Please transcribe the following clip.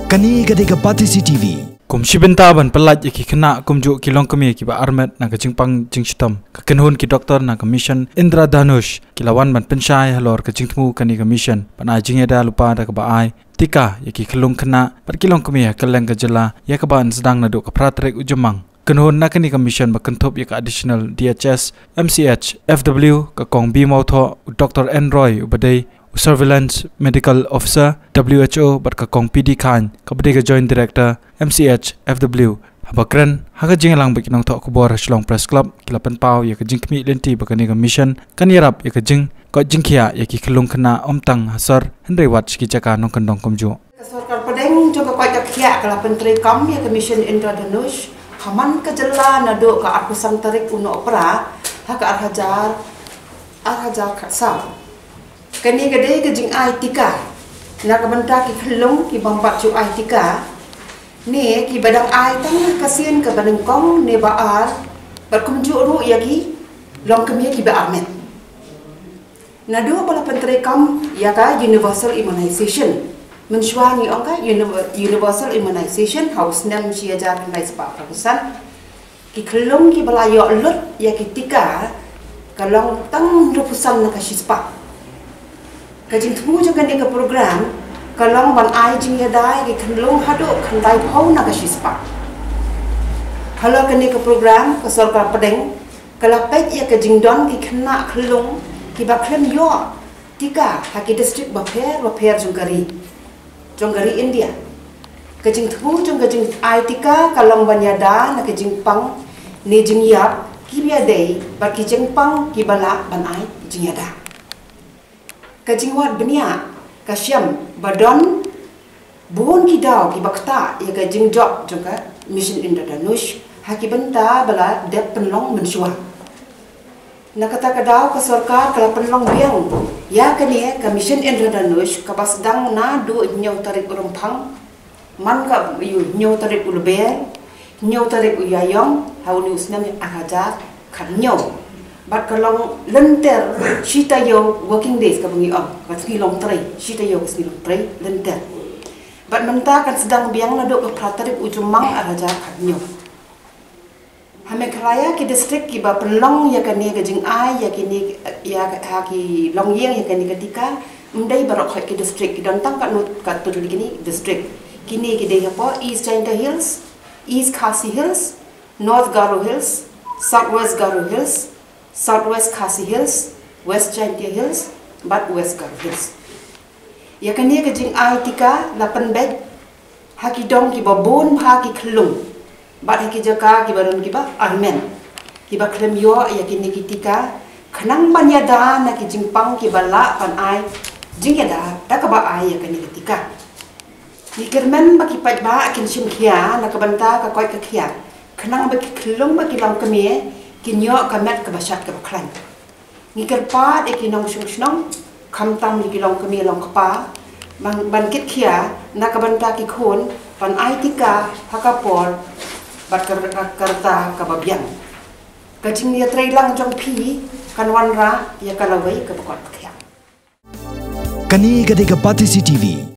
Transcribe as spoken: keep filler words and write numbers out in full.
Kane ka dei ka Batesi T V. Kum shi bynta ban pyllait ïa ki khynnah kumjuh ki longkmie kiba armet na ka jingpang jingshitom, ka kynhun ki doktor na ka Mission Indradhanush ki la wan ban pynshai halor ka jingthmu kane ka mission ban ai jingïada lypa da kaba ai tika ïa ki khyllung khynnah bad ki longkmie ha kylleng ka jylla, ïa kaba yn sdang naduh ka phra tarik u Jymmang. Kynhun na kane ka mission ba kynthup ïa ka Additional D H S M C H F W, ka Kong B Mawthoh, u Doktor N Roy uba dei u Surveillance Medical Officer W H O, bad ka Kong P D Khan kaba dei ka Joint Director M C H F W, haba kren ha ka jingïalang bad ki nongthoh khubor ha Shillong Press Club, ki la pynpaw ïa ka jingkhmih lynti ba kane ka mission kan ïarap ïa ka jingkoit jingkhiah ïa ki khyllung khynnah ym tang ha sor hynrei wat sha ki jaka nongkyndong kumjuh. Ka sorkar pdeng jong ka koit ka khiah ka la pyntreikam ïa ka Mission Indradhanush ha man ka jylla naduh ka arphew san tarik u Nohprah ha ka ar hajar, ar hajar khatsaw. Kane ka dei ka jingai tika na ka bynta ki khyllung ki bym pat shu ai tika, ne kiba dang ai tang ka sien kaba nyngkong ne ba ar, bad kumjuh ruh ïa ki longkmie kiba armet. Naduh ba la pyntreikam ïa ka universal immunization, mynshuwa ngi ong ka uni-, universal immunization ha u snem shi hajar khyndai spah arphew san, ki khyllung kiba la ïoh lut ïa ki tika ka long tang hynriewphew san na ka shispah. Ka jingthmu jong kane ka program ka long ban ai jingïada ïa ki khyllung haduh khyndaiphew na ka shispah. Halor kane ka program ka sorkar pdeng ka la peit ïa ka jingdon ki khynnah khyllung kiba khlem ïoh tika ha ki district bapher bapher jong ka ri, jong ka ri India. Ka jingthmu jong ka jingai tika ka long ban ïada na ka jingpang ne jingïap kiba ïadei bad ki jingpang kiba lah ban ai jingïada. Ka jingwad bniah ka shem ba don bun ki daw kiba ktah ïa ka jingjop jong ka Mission Indradhanush ha ki bynta ba la dep pynlong mynshuwa. Na kata ka daw ka sorkar ka la pynlong biang ïa kane ka Mission Indradhanush kaba sdang naduh hynñiew tarik u Rymphang, man ka ïa u hynñiew tarik u Lber, hynñiew tarik u Ïaïong ha une u snem ar hajar khathynñiew. Bad ka long lynter shi taïew working days kaba ngi ong, ka sngi longtrei, shi taïew ka sngi longtrei lynter. Bad mynta kan sdang biang naduh ka phra tarik u Jymmang ar hajar khathynñiew. Ha Meghalaya ki district kiba pynlong ïa kane ka jingai ïa kine, ïa ka, ha ki longïing ïa kane ka tika, ym dei baroh khoit ki district, ki don tang katno, katto tylli kine district. Kine ki dei hapoh East Jaintia Hills, East Khasi Hills, North Garo Hills, South West Garo Hills, South West Khasi Hills, West Jaintia Hills bad West Garo Hills. Ïa kane ka jingai tika la pynbeit ha ki dong kiba bun bha ki khyllung bad ha ki jaka kiba don kiba armet, kiba khlem ïoh ïa kine ki tika, khnang ban ïada na ki jingpang kiba lah ban ai jingïada da kaba ai ïa kane ki tika. Ngi kyrmen ba ki paidbah kin shim khia na ka bynta ka koit ka khiah, khnang ba ki khyllung bad ki longkmie kin ïoh ka met kaba shad kaba khlaiñ. Ngi kyrpad ïa ki nongshong shnong, khamtam ïa ki longkmie longkpa, ban, ban kit khia na ka bynta ki khun ban ai tika ha ka por bad ka, ka, ka rta kaba biang. Ka jingïatreilang jong phi kan wanrah ïa ka lawei kaba koit ka khiah. Kane ka dei ka Batesi T V.